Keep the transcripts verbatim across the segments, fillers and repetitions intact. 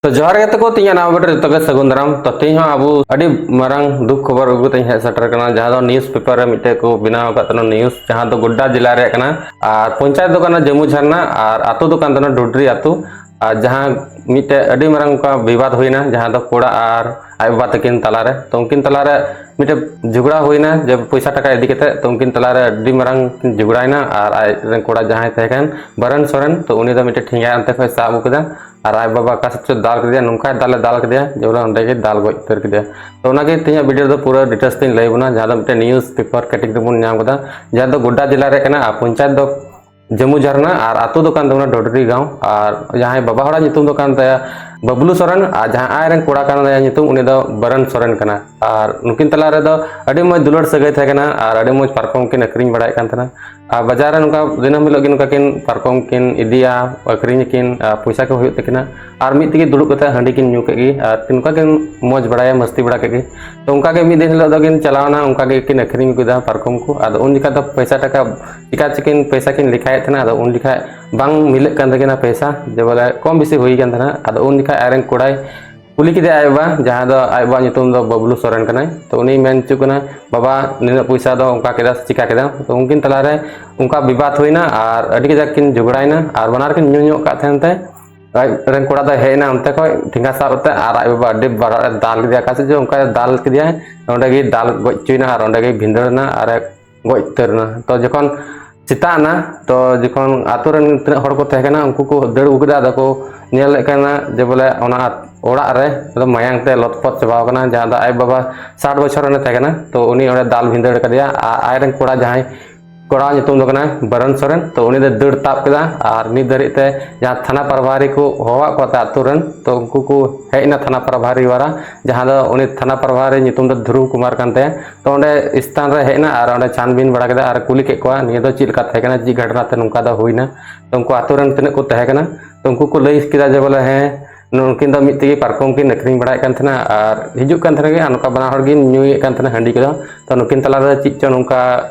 ᱛᱚ ᱡᱚᱦᱟᱨ ᱜᱮ ᱛᱟᱠᱚ, ᱛᱤᱧᱟᱹ ᱱᱟᱣᱟ video ᱨᱮ ᱡᱚᱛᱚ ᱜᱮ ᱥᱟᱹᱜᱩᱱ ᱫᱟᱨᱟᱢ᱾ ᱛᱚ ᱛᱮᱦᱮᱧ ᱦᱚᱸ ᱟᱵᱚ ᱟᱹᱰᱤ ᱢᱟᱨᱟᱝ ᱫᱩᱠ ᱠᱷᱚᱵᱚᱨ ᱟᱹᱜᱩ ᱠᱟᱛᱮ ᱤᱧ ᱦᱮᱡ ᱥᱮᱴᱮᱨ ᱠᱟᱱᱟ, ᱡᱟᱦᱟᱸ ᱫᱚ ᱱᱤᱭᱩᱡ ᱯᱮᱯᱟᱨ ᱨᱮ ᱢᱤᱫᱴᱮᱡ ᱠᱚ ᱵᱮᱱᱟᱣ ᱟᱠᱟᱫ ᱛᱟᱦᱮᱱᱟ ᱱᱤᱭᱩᱡ, ᱡᱟᱦᱟᱸ ᱫᱚ ᱜᱳᱰᱰᱟ ᱡᱮᱞᱟ ᱨᱮᱭᱟᱜ ᱠᱟᱱᱟ᱾ ᱟᱨ ᱯᱚᱧᱪᱟᱭᱮᱛ ᱫᱚ ᱠᱟᱱᱟ ᱡᱟᱹᱢᱩ ᱡᱷᱟᱨᱱᱟ ᱟᱨ ᱟᱛᱳ ᱫᱚ ᱠᱟᱱ ᱛᱟᱦᱮᱱᱟ ᱰᱩᱰᱨᱤ ᱟᱛᱳ᱾ ᱟᱨ ᱡᱟᱦᱟᱸ ᱢᱤᱫᱴᱮᱡ ᱟᱹᱰᱤ ᱢᱟᱨᱟᱝ ᱚᱱᱠᱟ ᱵᱤᱵᱟᱫ ᱦᱩᱭᱱᱟ, ᱡᱟᱦᱟᱸ ᱫᱚ ᱠᱚᱲᱟ ᱟᱨ ᱟᱡ ᱵᱟᱵᱟ ᱛᱟᱹᱠᱤᱱ ᱛᱟᱞᱟᱨᱮ᱾ ᱛᱚ ᱩᱱᱠᱤᱱ ᱛᱟᱞᱟᱨᱮ ᱢᱤᱫᱴᱮᱡ ᱡᱷᱚᱜᱽᱲᱟ ᱦᱩᱭᱱᱟ ᱡᱮ ᱯᱚᱭᱥᱟ ᱴᱟᱠᱟ ᱤᱫᱤ ᱠᱟᱛᱮ᱾ ᱛᱚ ᱩᱱᱠᱤᱱ ᱛᱟᱞᱟᱨᱮ ᱟᱹᱰᱤ ᱢᱟᱨᱟᱝ ᱠᱤᱱ ᱡᱷᱚᱜᱽᱲᱟᱭᱱᱟ ᱟᱨ ᱟᱡ ᱨᱮᱱ ᱠᱚᱲᱟ ᱡᱟᱦᱟᱸᱭ ᱛᱟᱦᱮᱸ ᱠᱟᱱ ᱵᱟᱨᱚᱱ ᱥᱚᱨᱮᱱ, ᱛᱚ ᱩᱱᱤ ᱫᱚ ᱢᱤᱫᱴᱮᱡ ᱴᱷᱮᱸᱜᱟ ᱚᱱᱛᱮ ᱠᱷᱚᱡ ᱥᱟᱵ ᱟᱹᱜᱩ ᱠᱮᱫᱟ ᱟᱨ ᱟᱡ ᱵᱟᱵᱟ ᱚᱠᱟ ᱥᱮᱫ ᱪᱚ ᱫᱟᱞ ᱠᱮᱫᱮᱭᱟ, ᱱᱚᱝᱠᱟᱭ ᱫᱟᱞᱮ ᱫᱟᱞ ᱠᱮᱫᱮᱭᱟ ᱡᱮ ᱵᱚᱞᱮ ᱚᱸᱰᱮ ᱜᱮ ᱫᱟᱞ ᱜᱚᱡ ᱩᱛᱟᱹᱨ ᱠᱮᱫᱮᱭᱟ᱾ ᱛᱚ ᱚᱱᱟᱜᱮ ᱛᱮᱦᱮᱧᱟᱜ video ᱨᱮᱫᱚ ᱯᱩᱨᱟᱹ details ᱛᱤᱧ ᱞᱟᱹᱭ ᱟᱵᱚᱱᱟ, ᱡᱟᱦᱟᱸ ᱫᱚ ᱢᱤᱫᱴᱮᱱ ᱱᱤᱭᱩᱡ ᱯᱮᱯᱟᱨ ᱠᱟᱹᱴᱤᱡ ᱨᱮᱵᱚᱱ ᱧᱟᱢ ᱠᱮᱫᱟ, ᱡᱟᱦᱟᱸ ᱫᱚ ᱜᱳᱰᱰᱟ ᱡᱮᱞᱟ ᱨᱮ ᱠᱟᱱᱟ ᱟᱨ ᱯᱚᱧᱪᱟᱭᱮᱛ ᱫᱚ ᱡᱟᱹᱢᱩ ᱡᱷᱟᱨᱱᱟ ᱟᱨ ᱟᱛᱳ ᱫᱚ ᱠᱟᱱ ᱛᱟᱵᱚᱱᱟ ᱰᱚᱰᱨᱤ ᱜᱟᱶ᱾ ᱟᱨ ᱡᱟᱦᱟᱸᱭ ᱵᱟᱵᱟ ᱦᱚᱲᱟᱜ ᱧᱩᱛᱩᱢ ᱫᱚ ᱠᱟᱱ ᱛᱟᱭᱟ ᱵᱟᱵᱞᱩ ᱥᱚᱨᱮᱱ ᱟᱨ ᱡᱟᱦᱟᱸᱭ ᱟᱡ ᱨᱮᱱ ᱠᱚᱲᱟ ᱠᱟᱱ ᱛᱟᱭᱟ ᱧᱩᱛᱩᱢ, ᱩᱱᱤ ᱫᱚ ᱵᱟᱨᱚᱱ ᱥᱚᱨᱮᱱ ᱠᱟᱱᱟ᱾ ᱟᱨ ᱱᱩᱠᱤᱱ ᱛᱟᱞᱟ ᱨᱮᱫᱚ ᱟᱹᱰᱤ ᱢᱚᱡᱽ ᱫᱩᱞᱟᱹᱲ ᱥᱟᱹᱜᱟᱹᱭ ᱛᱟᱦᱮᱸ ᱠᱟᱱᱟ ᱟᱨ ᱟᱹᱰᱤ ᱢᱚᱡᱽ ᱯᱟᱨᱠᱚᱢ ᱠᱤᱱ ᱟᱹᱠᱷᱨᱤᱧ ᱵᱟᱲᱟᱭᱮᱫ ᱠᱟᱱ ᱛᱟᱦᱮᱱᱟ᱾ ᱟᱨ ᱵᱟᱡᱟᱨ ᱨᱮ ᱱᱚᱝᱠᱟ ᱫᱤᱱᱟᱹᱢ ᱦᱤᱞᱳᱜ ᱜᱮ ᱱᱚᱝᱠᱟ ᱠᱤᱱ ᱯᱟᱨᱠᱚᱢ ᱠᱤᱱ ᱤᱫᱤᱭᱟ, ᱟᱹᱠᱷᱨᱤᱧ ᱟᱹᱠᱤᱱ, ᱟᱨ ᱯᱚᱭᱥᱟ ᱠᱚ ᱦᱩᱭᱩᱜ ᱛᱟᱹᱠᱤᱱᱟ᱾ ᱟᱨ ᱢᱤᱫ ᱛᱮᱜᱮ ᱫᱩᱲᱩᱵ ᱠᱟᱛᱮ ᱦᱟᱺᱰᱤ ᱠᱤᱱ ᱧᱩ ᱠᱮᱫ ᱜᱮ ᱟᱨ ᱱᱚᱝᱠᱟ ᱠᱤᱱ ᱢᱚᱡᱽ ᱵᱟᱲᱟᱭᱟ, ᱢᱟᱹᱥᱛᱤ ᱵᱟᱲᱟ ᱠᱮᱫ ᱜᱮ᱾ ᱛᱚ ᱚᱱᱠᱟ ᱜᱮ ᱢᱤᱫ ᱫᱤᱱ ᱦᱤᱞᱳᱜ ᱫᱚ ᱠᱤᱱ ᱪᱟᱞᱟᱣᱱᱟ, ᱚᱱᱠᱟ ᱜᱮ ᱠᱤᱱ ᱟᱹᱠᱷᱨᱤᱧ ᱠᱮᱫᱟ ᱯᱟᱨᱠᱚᱢ ᱠᱚ᱾ ᱟᱫᱚ ᱩᱱ ᱡᱚᱠᱷᱟ ᱫᱚ ᱯᱚᱭᱥᱟ ᱴᱟᱠᱟ ᱪᱤᱠᱟ ᱪᱤᱠᱤᱱ ᱯᱚᱭᱥᱟ ᱠᱤᱱ ᱞᱮᱠᱷᱟᱭᱮᱫ ᱛᱟᱦᱮᱱᱟ, ᱟᱫᱚ ᱩᱱ ᱡᱚᱠᱷᱟ ᱵᱟᱝ ᱢᱤᱞᱟᱹᱜ ᱠᱟᱱ ᱛᱟᱹᱠᱤᱱᱟ ᱯᱚᱭᱥᱟ, ᱡᱮ ᱵᱚᱞᱮ ᱠᱚᱢ ᱵᱮᱥᱤ ᱦᱩᱭ ᱠᱟᱱ ᱛᱟᱦᱮᱱᱟ᱾ ᱟᱫᱚ ᱩᱱ ᱡᱚᱠᱷᱟ ᱟᱡ ᱨᱮᱱ ᱠᱚᱲᱟᱭ ᱠᱩᱞᱤ ᱠᱮᱫᱮᱭᱟ ᱟᱡ ᱵᱟᱵᱟ, ᱡᱟᱦᱟᱸ ᱫᱚ ᱟᱡ ᱵᱟᱵᱟᱣᱟᱜ ᱧᱩᱛᱩᱢ ᱫᱚ ᱵᱟᱵᱞᱩ ᱥᱚᱨᱮᱱ ᱠᱟᱱᱟᱭ᱾ ᱛᱚ ᱩᱱᱤᱭ ᱢᱮᱱ ᱦᱚᱪᱚ ᱠᱟᱱᱟ, "ᱵᱟᱵᱟ, ᱱᱤᱱᱟᱹᱜ ᱯᱚᱭᱥᱟ ᱫᱚ ᱚᱱᱠᱟ ᱠᱮᱫᱟ ᱥᱮ ᱪᱤᱠᱟ ᱠᱮᱫᱟ?" ᱛᱚ ᱩᱱᱠᱤᱱ ᱛᱟᱞᱟᱨᱮ ᱚᱱᱠᱟ ᱵᱤᱵᱟᱫ ᱦᱩᱭᱱᱟ ᱟᱨ ᱟᱹᱰᱤ ᱠᱟᱡᱟᱠ ᱠᱤᱱ ᱡᱷᱚᱜᱽᱲᱟᱭᱱᱟ ᱟᱨ ᱵᱟᱱᱟᱨ ᱠᱤᱱ ᱧᱩ ᱧᱚᱜ ᱠᱟᱜ ᱛᱟᱦᱮᱱ ᱛᱮ ᱟᱡ ᱨᱮᱱ ᱠᱚᱲᱟ ᱫᱚᱭ ᱦᱮᱡ ᱮᱱᱟ ᱚᱱᱛᱮ ᱠᱷᱚᱡ ᱴᱷᱮᱸᱜᱟ ᱥᱟᱵ ᱠᱟᱛᱮ ᱟᱨ ᱟᱡ ᱵᱟᱵᱟ ᱟᱹᱰᱤ ᱵᱟᱲᱟᱜ ᱮ ᱫᱟᱞ ᱠᱮᱫᱮᱭᱟ, ᱚᱠᱟ ᱥᱮᱫ ᱪᱚ ᱚᱱᱠᱟᱭ ᱫᱟᱞ ᱠᱮᱫᱮᱭᱟ, ᱚᱸᱰᱮ ᱜᱮᱭ ᱫᱟᱞ ᱜᱚᱡ ᱦᱚᱪᱚᱭᱮᱱᱟ ᱟᱨ ᱚᱸᱰᱮ ᱜᱮᱭ ᱵᱷᱤᱸᱫᱟᱹᱲ ᱮᱱᱟ ᱟᱨ ᱮ ᱜᱚᱡ ᱩᱛᱟᱹᱨ ᱮᱱᱟ᱾ ᱛᱚ ᱡᱚᱠᱷᱚᱱ ᱥᱮᱛᱟᱜ ᱮᱱᱟ, ᱛᱚ ᱡᱚᱠᱷᱚᱱ ᱟᱛᱳ ᱨᱮᱱ ᱛᱤᱱᱟᱹᱜ ᱦᱚᱲ ᱠᱚ ᱛᱟᱦᱮᱸ ᱠᱟᱱᱟ ᱩᱱᱠᱩ ᱠᱚ ᱫᱟᱹᱲ ᱟᱹᱜᱩ ᱠᱮᱫᱟ, ᱟᱫᱚ ᱠᱚ ᱧᱮᱞᱮᱫ ᱠᱟᱱᱟ ᱡᱮ ᱵᱚᱞᱮ ᱚᱱᱟ ᱚᱲᱟᱜ ᱨᱮ ᱟᱫᱚ ᱢᱟᱭᱟᱝ ᱛᱮ ᱞᱚᱛᱯᱚᱛ ᱪᱟᱵᱟᱣ ᱠᱟᱱᱟ, ᱡᱟᱦᱟᱸ ᱫᱚ ᱟᱡ ᱵᱟᱵᱟ ᱥᱟᱴ ᱵᱚᱪᱷᱚᱨ ᱨᱮᱱᱮ ᱛᱟᱦᱮᱸ ᱠᱟᱱᱟ᱾ ᱛᱚ ᱩᱱᱤ ᱚᱸᱰᱮ ᱫᱟᱞ ᱵᱷᱤᱸᱫᱟᱹᱲ ᱠᱟᱫᱮᱭᱟ ᱟᱨ ᱟᱡ ᱨᱮᱱ ᱠᱚᱲᱟ ᱡᱟᱦᱟᱸᱭ ᱠᱚᱲᱟ ᱧᱩᱛᱩᱢ ᱫᱚ ᱠᱟᱱᱟ ᱵᱟᱨᱚᱱ ᱥᱚᱨᱮᱱ᱾ ᱛᱚ ᱩᱱᱤ ᱫᱚ ᱫᱟᱹᱲ ᱛᱟᱵ ᱠᱮᱫᱟ ᱟᱨ ᱱᱤᱛ ᱫᱷᱟᱹᱨᱤᱡ ᱛᱮ ᱡᱟᱦᱟᱸ ᱛᱷᱟᱱᱟ ᱯᱨᱚᱵᱷᱟᱨᱤ ᱠᱚ ᱦᱚᱦᱚᱣᱟᱫ ᱠᱚᱣᱟ ᱛᱮ ᱟᱛᱳ ᱨᱮᱱ, ᱛᱚ ᱩᱱᱠᱩ ᱠᱚ ᱦᱮᱡ ᱮᱱᱟ ᱛᱷᱟᱱᱟ ᱯᱨᱚᱵᱷᱟᱨᱤ ᱣᱟᱨᱟ, ᱡᱟᱦᱟᱸ ᱫᱚ ᱩᱱᱤ ᱛᱷᱟᱱᱟ ᱯᱨᱚᱵᱷᱟᱨᱤ ᱧᱩᱛᱩᱢ ᱫᱚ ᱫᱷᱨᱩᱵ ᱠᱩᱢᱟᱨ ᱠᱟᱱ ᱛᱟᱭᱟ᱾ ᱛᱚ ᱚᱸᱰᱮ ᱥᱛᱷᱟᱱ ᱨᱮ ᱦᱮᱡ ᱮᱱᱟ ᱟᱨ ᱚᱸᱰᱮ ᱪᱷᱟᱱᱵᱤᱱ ᱵᱟᱲᱟ ᱠᱮᱫᱟ ᱟᱨ ᱠᱩᱞᱤ ᱠᱮᱫ ᱠᱚᱣᱟ, "ᱱᱤᱭᱟᱹ ᱫᱚ ᱪᱮᱫ ᱞᱮᱠᱟ ᱛᱟᱦᱮᱸ ᱠᱟᱱᱟ, ᱪᱮᱫ ᱜᱷᱚᱴᱚᱱᱟ ᱛᱮ ᱱᱚᱝᱠᱟ ᱫᱚ ᱦᱩᱭᱱᱟ?" ᱛᱚ ᱩᱱᱠᱩ ᱟᱛᱳ ᱨᱮᱱ ᱛᱤᱱᱟᱹᱜ ᱠᱚ ᱛᱟᱦᱮᱸ ᱠᱟᱱᱟ, ᱛᱚ ᱩᱱᱠᱩ ᱠᱚ ᱞᱟᱹᱭ ᱠᱮᱫᱟ ᱡᱮ ᱵᱚᱞᱮ, ᱦᱮᱸ, ᱱᱩᱠᱤᱱ ᱫᱚ ᱢᱤᱫ ᱛᱮᱜᱮ ᱯᱟᱨᱠᱚᱢ ᱠᱤᱱ ᱟᱹᱠᱷᱨᱤᱧ ᱵᱟᱲᱟᱭᱮᱫ ᱠᱟᱱ ᱛᱟᱦᱮᱱᱟ ᱟᱨ ᱦᱤᱡᱩᱜ ᱠᱟᱱ ᱛᱟᱦᱮᱱᱟ ᱜᱮ, ᱟᱨ ᱱᱚᱝᱠᱟ ᱵᱟᱱᱟ ᱦᱚᱲ ᱠᱤᱱ ᱧᱩᱭᱮᱫ ᱠᱟᱱ ᱛᱟᱦᱮᱱᱟ ᱦᱟᱺᱰᱤ ᱠᱚᱫᱚ᱾ ᱛᱚ ᱱᱩᱠᱤᱱ ᱛᱟᱞᱟ ᱨᱮ ᱪᱮᱫ ᱪᱚ ᱱᱚᱝᱠᱟ,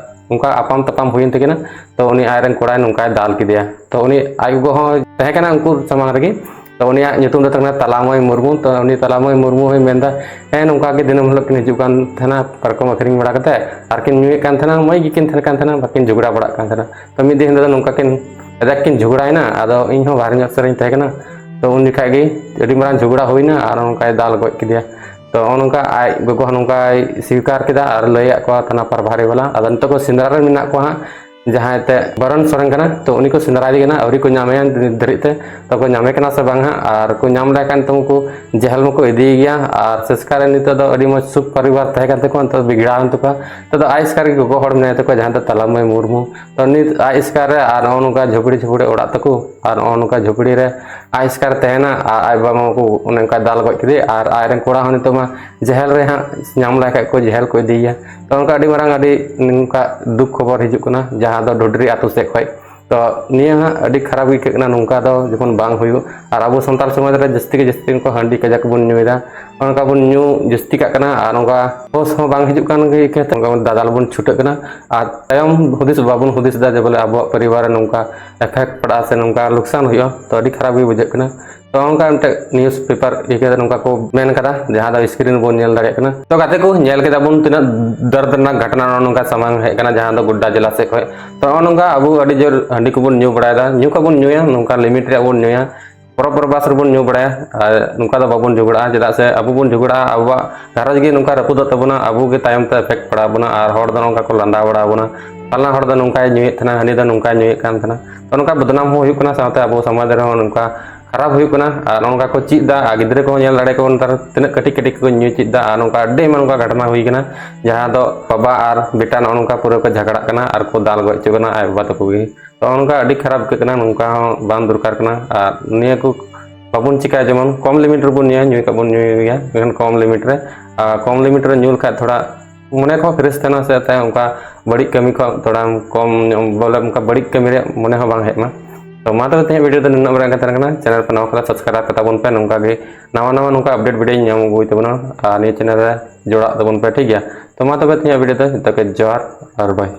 ᱚᱱᱠᱟ ᱟᱯᱟᱢ ᱛᱟᱯᱟᱢ ᱦᱩᱭᱮᱱ ᱛᱟᱹᱠᱤᱱᱟ᱾ ᱛᱚ ᱩᱱᱤ ᱟᱡ ᱨᱮᱱ ᱠᱚᱲᱟᱭ ᱱᱚᱝᱠᱟᱭ ᱫᱟᱞ ᱠᱮᱫᱮᱭᱟ᱾ ᱛᱚ ᱩᱱᱤ ᱟᱡ ᱜᱚᱜᱚ ᱦᱚᱸ ᱛᱟᱦᱮᱸ ᱠᱟᱱᱟ ᱩᱱᱠᱩ ᱥᱟᱢᱟᱝ ᱨᱮᱜᱮ᱾ ᱛᱚ ᱩᱱᱤᱭᱟᱜ ᱧᱩᱛᱩᱢ ᱫᱚ ᱛᱟᱦᱮᱸ ᱠᱟᱱᱟ ᱛᱟᱞᱟᱢᱟᱹᱭ ᱢᱩᱨᱢᱩ᱾ ᱛᱚ ᱩᱱᱤ ᱛᱟᱞᱟᱢᱟᱹᱭ ᱢᱩᱨᱢᱩ ᱦᱚᱸᱭ ᱢᱮᱱᱫᱟ, ᱦᱮᱸ, ᱱᱚᱝᱠᱟ ᱜᱮ ᱫᱤᱱᱟᱹᱢ ᱦᱤᱞᱳᱜ ᱠᱤᱱ ᱦᱤᱡᱩᱜ ᱠᱟᱱ ᱛᱟᱦᱮᱱᱟ ᱯᱟᱨᱠᱚᱢ ᱟᱹᱠᱷᱨᱤᱧ ᱵᱟᱲᱟ ᱠᱟᱛᱮ, ᱟᱨ ᱠᱤᱱ ᱧᱩᱭᱮᱫ ᱠᱟᱱ ᱛᱟᱦᱮᱱᱟ, ᱢᱚᱡᱽ ᱜᱮᱠᱤᱱ ᱛᱟᱦᱮᱱ ᱠᱟᱱ ᱛᱟᱦᱮᱱᱟ, ᱵᱟᱹᱠᱤᱱ ᱡᱷᱚᱜᱽᱲᱟ ᱵᱟᱲᱟᱜ ᱠᱟᱱ ᱛᱟᱦᱮᱱᱟ᱾ ᱛᱚ ᱢᱤᱫ ᱫᱤᱱ ᱦᱤᱞᱳᱜ ᱫᱚ ᱱᱚᱝᱠᱟ ᱠᱤᱱ ᱠᱟᱡᱟᱠ ᱠᱤᱱ ᱡᱷᱚᱜᱽᱲᱟᱭᱮᱱᱟ᱾ ᱟᱫᱚ ᱤᱧ ᱦᱚᱸ ᱵᱟᱦᱨᱮ ᱧᱚᱜ ᱥᱮᱫ ᱨᱤᱧ ᱛᱟᱦᱮᱸ ᱠᱟᱱᱟ᱾ ᱛᱚ ᱩᱱ ᱡᱚᱠᱷᱟᱡ ᱜᱮ ᱟᱹᱰᱤ ᱢᱟᱨᱟᱝ ᱡᱷᱚᱜᱽᱲᱟ ᱦᱩᱭᱱᱟ ᱟᱨ ᱚᱱᱠᱟᱭ ᱫᱟᱞ ᱜᱚᱡ ᱠᱮᱫᱮᱭᱟ᱾ ᱛᱚ ᱱᱚᱜᱼᱚ ᱱᱚᱝᱠᱟ ᱟᱡ ᱜᱚᱜᱚ ᱦᱚᱸ ᱱᱚᱝᱠᱟᱭ ᱥᱤᱠᱟᱨ ᱠᱮᱫᱟ ᱟᱨ ᱞᱟᱹᱭᱟᱫ ᱠᱚᱣᱟ ᱛᱷᱟᱱᱟ ᱯᱨᱚᱵᱷᱟᱨᱤ ᱵᱟᱞᱟ᱾ ᱟᱫᱚ ᱱᱤᱛᱚᱜ ᱠᱚ ᱥᱮᱸᱫᱽᱨᱟ ᱨᱮ ᱢᱮᱱᱟᱜ ᱠᱚᱣᱟ ᱦᱟᱸᱜ, ᱡᱟᱦᱟᱸᱭ ᱛᱮ ᱵᱟᱨᱚᱱ ᱥᱚᱨᱮᱱ ᱠᱟᱱᱟ᱾ ᱛᱚ ᱩᱱᱤ ᱠᱚ ᱥᱮᱸᱫᱽᱨᱟᱭᱮ ᱠᱟᱱᱟ, ᱟᱹᱣᱨᱤ ᱠᱚ ᱧᱟᱢᱮᱭᱟ ᱱᱤᱛ ᱫᱷᱟᱹᱨᱤᱡ ᱛᱮ᱾ ᱛᱚ ᱠᱚ ᱧᱟᱢᱮ ᱠᱟᱱᱟ ᱥᱮ ᱵᱟᱝ ᱦᱟᱸᱜ, ᱟᱨ ᱠᱚ ᱧᱟᱢ ᱞᱮᱠᱷᱟᱱ ᱛᱚ ᱩᱱᱠᱩ ᱡᱮᱦᱮᱞ ᱢᱟᱠᱚ ᱤᱫᱤᱭᱮ ᱜᱮᱭᱟ᱾ ᱟᱨ ᱥᱮᱥᱠᱟ ᱨᱮ ᱱᱤᱛᱚᱜ ᱫᱚ ᱟᱹᱰᱤ ᱢᱚᱡᱽ ᱥᱩᱠ ᱯᱚᱨᱤᱵᱟᱨ ᱛᱟᱦᱮᱸ ᱠᱟᱱ ᱛᱟᱠᱚᱣᱟ, ᱱᱤᱛᱚᱜ ᱫᱚ ᱵᱤᱜᱽᱲᱟᱣᱮᱱ ᱛᱟᱠᱚᱣᱟ᱾ ᱱᱤᱛᱚᱜ ᱫᱚ ᱟᱡ ᱮᱥᱠᱟᱨ ᱜᱮ ᱜᱚᱜᱚ ᱦᱚᱲ ᱢᱮᱱᱟᱭ ᱛᱟᱠᱚᱣᱟ, ᱡᱟᱦᱟᱸᱭ ᱫᱚ ᱛᱟᱞᱟᱢᱟᱹᱭ ᱢᱩᱨᱢᱩ᱾ ᱛᱚ ᱱᱤᱛ ᱟᱡ ᱮᱥᱠᱟᱨ ᱨᱮ ᱟᱨ ᱱᱚᱜᱼᱚ ᱱᱚᱝᱠᱟ ᱡᱷᱩᱯᱲᱤ ᱡᱷᱩᱯᱲᱤ ᱚᱲᱟᱜ ᱛᱟᱠᱚ, ᱟᱨ ᱱᱚᱜᱼᱚ ᱱᱚᱝᱠᱟ ᱡᱷᱩᱯᱲᱤ ᱨᱮ ᱟᱡ ᱮᱥᱠᱟᱨ ᱛᱟᱦᱮᱱᱟ, ᱟᱨ ᱟᱡ ᱵᱟᱵᱟ ᱢᱟ ᱠᱚ ᱚᱱᱮ ᱚᱱᱠᱟ ᱫᱟᱞ ᱜᱚᱡ ᱠᱮᱫᱮ, ᱟᱨ ᱟᱡ ᱨᱮᱱ ᱠᱚᱲᱟ ᱦᱚᱸ ᱱᱤᱛᱚᱜ ᱢᱟ ᱡᱮᱦᱮᱞ ᱨᱮ ᱦᱟᱸᱜ ᱧᱟᱢ ᱞᱮᱠᱷᱟᱡ ᱠᱚ ᱡᱮᱦᱮᱞ ᱠᱚ ᱤᱫᱤᱭᱮᱭᱟ᱾ ᱛᱚ ᱚᱱᱠᱟ ᱟᱹᱰᱤ ᱢᱟᱨᱟᱝ ᱟᱹᱰᱤ ᱱᱚᱝᱠᱟ ᱫᱩᱠ ᱠᱷᱚᱵᱚᱨ ᱦᱤᱡᱩᱜ ᱠᱟᱱᱟ, ᱡᱟᱦᱟᱸ ᱫᱚ ᱰᱩᱰᱨᱤ ᱟᱹᱛᱩ ᱥᱮᱫ ᱠᱷᱚᱡ᱾ ᱛᱚ ᱱᱤᱭᱟᱹ ᱦᱟᱸᱜ ᱟᱹᱰᱤ ᱠᱷᱟᱨᱟᱯ ᱟᱹᱭᱠᱟᱹᱜ ᱠᱟᱱᱟ, ᱱᱚᱝᱠᱟ ᱫᱚ ᱡᱚᱠᱷᱚᱱ ᱵᱟᱝ ᱦᱩᱭᱩᱜ᱾ ᱟᱨ ᱟᱵᱚ ᱥᱟᱱᱛᱟᱲ ᱥᱚᱢᱟᱡᱽ ᱨᱮ ᱡᱟᱹᱥᱛᱤ ᱜᱮ ᱡᱟᱹᱥᱛᱤ ᱱᱚᱝᱠᱟ ᱦᱟᱺᱰᱤ ᱠᱟᱡᱟᱠ ᱵᱚᱱ ᱧᱩᱭᱮᱫᱟ, ᱚᱱᱠᱟ ᱵᱚᱱ ᱧᱩ ᱡᱟᱹᱥᱛᱤ ᱠᱟᱜ ᱠᱟᱱᱟ, ᱟᱨ ᱱᱚᱝᱠᱟ ᱦᱳᱥ ᱦᱚᱸ ᱵᱟᱝ ᱦᱤᱡᱩᱜ ᱠᱟᱱ ᱜᱮ ᱟᱹᱭᱠᱟᱹᱣ ᱛᱮ ᱱᱚᱝᱠᱟ ᱵᱚᱱ ᱫᱟᱫᱟᱞ ᱵᱚᱱ ᱪᱷᱩᱴᱟᱹᱜ ᱠᱟᱱᱟ᱾ ᱟᱨ ᱛᱟᱭᱚᱢ ᱦᱩᱫᱤᱥ ᱵᱟᱵᱚᱱ ᱦᱩᱫᱤᱥ ᱮᱫᱟ ᱡᱮ ᱵᱚᱞᱮ ᱟᱵᱚᱣᱟᱜ ᱯᱚᱨᱤᱵᱟᱨ ᱨᱮ ᱱᱚᱝᱠᱟ ᱮᱯᱷᱮᱠᱴ ᱯᱟᱲᱟᱜᱼᱟ ᱥᱮ ᱱᱚᱝᱠᱟ ᱞᱚᱠᱥᱟᱱ ᱦᱩᱭᱩᱜᱼᱟ, ᱛᱚ ᱟᱹᱰᱤ ᱠᱷᱟᱨᱟᱯ ᱜᱮ ᱵᱩᱡᱷᱟᱹᱜ ᱠᱟᱱᱟ᱾ ᱛᱚ ᱚᱱᱠᱟ ᱢᱤᱫᱴᱮᱡ ᱱᱤᱭᱩᱡ ᱯᱮᱯᱟᱨ ᱤᱭᱟᱹ ᱠᱟᱛᱮ ᱱᱚᱝᱠᱟ ᱠᱚ ᱢᱮᱱ ᱠᱟᱫᱟ, ᱡᱟᱦᱟᱸ ᱫᱚ ᱥᱠᱨᱤᱱ ᱨᱮᱵᱚᱱ ᱧᱮᱞ ᱫᱟᱲᱮᱭᱟᱜ ᱠᱟᱱᱟ᱾ ᱛᱚ ᱜᱟᱛᱮ ᱠᱚ, ᱧᱮᱞ ᱠᱮᱫᱟ ᱵᱚᱱ ᱛᱤᱱᱟᱹᱜ ᱫᱚᱨᱫᱽᱱᱟᱠ ᱜᱷᱚᱴᱚᱱᱟ ᱱᱚᱜᱼᱚ ᱱᱚᱝᱠᱟ ᱥᱟᱢᱟᱝ ᱦᱮᱡ ᱠᱟᱱᱟ, ᱡᱟᱦᱟᱸ ᱫᱚ ᱜᱳᱰᱰᱟ ᱡᱮᱞᱟ ᱥᱮᱫ ᱠᱷᱚᱡ᱾ ᱛᱚ ᱱᱚᱜᱼᱚ ᱱᱚᱝᱠᱟ ᱟᱵᱚ ᱟᱹᱰᱤ ᱡᱳᱨ ᱦᱟᱺᱰᱤ ᱠᱚᱵᱚᱱ ᱧᱩ ᱵᱟᱲᱟᱭᱮᱫᱟ, ᱧᱩ ᱠᱟᱜ ᱵᱚᱱ ᱧᱩᱭᱟ, ᱱᱚᱝᱠᱟ ᱞᱤᱢᱤᱴ ᱨᱮᱭᱟᱜ ᱵᱚᱱ ᱧᱩᱭᱟ, ᱯᱚᱨᱚᱵᱽ ᱯᱚᱨᱵᱟᱥ ᱨᱮᱵᱚᱱ ᱧᱩ ᱵᱟᱲᱟᱭᱟ, ᱟᱨ ᱱᱚᱝᱠᱟ ᱫᱚ ᱵᱟᱵᱚᱱ ᱡᱷᱚᱜᱽᱲᱟᱜᱼᱟ᱾ ᱪᱮᱫᱟᱜ ᱥᱮ ᱟᱵᱚ ᱵᱚᱱ ᱡᱷᱚᱜᱽᱲᱟᱜᱼᱟ, ᱟᱵᱚᱣᱟᱜ ᱜᱷᱟᱨᱚᱸᱡᱽ ᱜᱮ ᱱᱚᱝᱠᱟ ᱨᱟᱹᱯᱩᱫᱚᱜ ᱛᱟᱵᱚᱱᱟ, ᱟᱵᱚ ᱜᱮ ᱛᱟᱭᱚᱢ ᱛᱮ ᱮᱯᱷᱮᱠᱴ ᱯᱟᱲᱟᱣ ᱵᱚᱱᱟ, ᱟᱨ ᱦᱚᱲ ᱫᱚ ᱱᱚᱝᱠᱟ ᱠᱚ ᱞᱟᱸᱫᱟ ᱵᱟᱲᱟ ᱵᱚᱱᱟ, ᱯᱷᱟᱞᱱᱟ ᱦᱚᱲ ᱫᱚ ᱱᱚᱝᱠᱟᱭ ᱧᱩᱭᱮᱫ ᱛᱟᱦᱮᱱᱟ, ᱦᱟᱹᱱᱤ ᱫᱚ ᱱᱚᱝᱠᱟᱭ ᱧᱩᱭᱮᱫ ᱠᱟᱱ ᱛᱟᱦᱮᱱᱟ᱾ ᱛᱚ ᱱᱚᱝᱠᱟ ᱵᱚᱫᱱᱟᱢ ᱦᱚᱸ ᱦᱩᱭᱩᱜ ᱠᱟᱱᱟ, ᱥᱟᱶᱛᱮ ᱟᱵᱚ ᱥᱚᱢᱟᱡᱽ ᱨᱮᱦᱚᱸ ᱱᱚᱝᱠᱟ ᱠᱷᱟᱨᱟᱯ ᱦᱩᱭᱩᱜ ᱠᱟᱱᱟ᱾ ᱟᱨ ᱱᱚᱝᱠᱟ ᱠᱚ ᱪᱮᱫ ᱫᱟ, ᱟᱨ ᱜᱤᱫᱽᱨᱟᱹ ᱠᱚᱦᱚᱸ ᱧᱮᱞ ᱫᱟᱲᱮ ᱠᱚ ᱱᱮᱛᱟᱨ ᱛᱤᱱᱟᱹᱜ ᱠᱟᱹᱴᱤᱡ ᱠᱟᱹᱴᱤᱡ ᱠᱚ ᱧᱩ ᱪᱮᱫ ᱫᱟ, ᱟᱨ ᱱᱚᱝᱠᱟ ᱟᱹᱰᱤ ᱟᱭᱢᱟ ᱱᱚᱝᱠᱟ ᱜᱷᱚᱴᱚᱱᱟ ᱦᱩᱭ ᱠᱟᱱᱟ, ᱡᱟᱦᱟᱸ ᱫᱚ ᱵᱟᱵᱟ ᱟᱨ ᱵᱮᱴᱟ ᱱᱚᱜᱼᱚ ᱱᱚᱝᱠᱟ ᱯᱩᱨᱟᱹ ᱠᱚ ᱡᱷᱟᱜᱽᱲᱟᱜ ᱠᱟᱱᱟ ᱟᱨ ᱠᱚ ᱫᱟᱞ ᱜᱚᱡ ᱦᱚᱪᱚ ᱠᱟᱱᱟ ᱟᱡ ᱵᱟᱵᱟ ᱛᱟᱠᱚ ᱜᱮ᱾ ᱛᱚ ᱱᱚᱝᱠᱟ ᱟᱹᱰᱤ ᱠᱷᱟᱨᱟᱯ ᱟᱹᱭᱠᱟᱹᱜ ᱠᱟᱱᱟ, ᱱᱚᱝᱠᱟ ᱦᱚᱸ ᱵᱟᱝ ᱫᱚᱨᱠᱟᱨ ᱠᱟᱱᱟ᱾ ᱟᱨ ᱱᱤᱭᱟᱹ ᱠᱚ ᱵᱟᱵᱚᱱ ᱪᱤᱠᱟᱹᱭᱟ, ᱡᱮᱢᱚᱱ ᱠᱚᱢ ᱞᱤᱢᱤᱴ ᱨᱮᱵᱚᱱ ᱧᱩᱭᱟ, ᱧᱩᱭ ᱠᱷᱟᱡ ᱵᱚᱱ ᱧᱩᱭ ᱜᱮᱭᱟ, ᱢᱮᱱᱠᱷᱟᱱ ᱠᱚᱢ ᱞᱤᱢᱤᱴ ᱨᱮ᱾ ᱟᱨ ᱠᱚᱢ ᱞᱤᱢᱤᱴ ᱨᱮ ᱧᱩ ᱞᱮᱠᱷᱟᱡ ᱛᱷᱚᱲᱟ ᱢᱚᱱᱮ ᱠᱚᱦᱚᱸ ᱯᱷᱨᱮᱥ ᱛᱟᱦᱮᱱᱟ, ᱥᱮ ᱛᱟᱭᱚᱢ ᱚᱱᱠᱟ ᱵᱟᱹᱲᱤᱡ ᱠᱟᱹᱢᱤ ᱠᱷᱚᱱ ᱛᱷᱚᱲᱟᱢ ᱠᱚᱢ ᱧᱚᱜ, ᱵᱚᱞᱮ ᱚᱱᱠᱟ ᱵᱟᱹᱲᱤᱡ ᱠᱟᱹᱢᱤ ᱨᱮᱭᱟᱜ ᱢᱚᱱᱮ ᱦᱚᱸ ᱵᱟᱝ ᱦᱮᱡ ᱮᱱᱟ᱾ ᱛᱚ ᱢᱟ ᱛᱚᱵᱮ ᱛᱮᱦᱮᱧ ᱵᱷᱤᱰᱤᱭᱳ ᱫᱚ ᱱᱩᱱᱟᱹᱜ ᱵᱟᱲᱟ ᱜᱮ ᱛᱟᱦᱮᱸ ᱠᱟᱱᱟ᱾ ᱪᱮᱱᱮᱞ ᱯᱮ ᱱᱟᱣᱟ ᱠᱷᱟᱱ ᱥᱟᱵᱥᱠᱨᱟᱭᱤᱵ ᱠᱟᱛᱟ ᱵᱚᱱ ᱯᱮ, ᱱᱚᱝᱠᱟ ᱜᱮ ᱱᱟᱣᱟ ᱱᱟᱣᱟ ᱱᱚᱝᱠᱟ ᱟᱯᱰᱮᱴ ᱵᱷᱤᱰᱤᱭᱳ ᱧᱟᱢ ᱟᱹᱜᱩᱭ ᱛᱟᱵᱚᱱᱟ᱾ ᱟᱨ ᱱᱤᱭᱟᱹ ᱪᱮᱱᱮᱞ ᱨᱮ ᱡᱚᱲᱟᱜ ᱛᱟᱵᱚᱱ ᱯᱮ, ᱴᱷᱤᱠ ᱜᱮᱭᱟ? ᱛᱚ ᱢᱟ ᱛᱚᱵᱮ ᱛᱮᱦᱮᱧᱟᱜ ᱵᱷᱤᱰᱤᱭᱳ ᱫᱚ ᱡᱚᱛᱚ ᱜᱮ ᱡᱚᱦᱟᱨ ᱟᱨ ᱵᱟᱭ᱾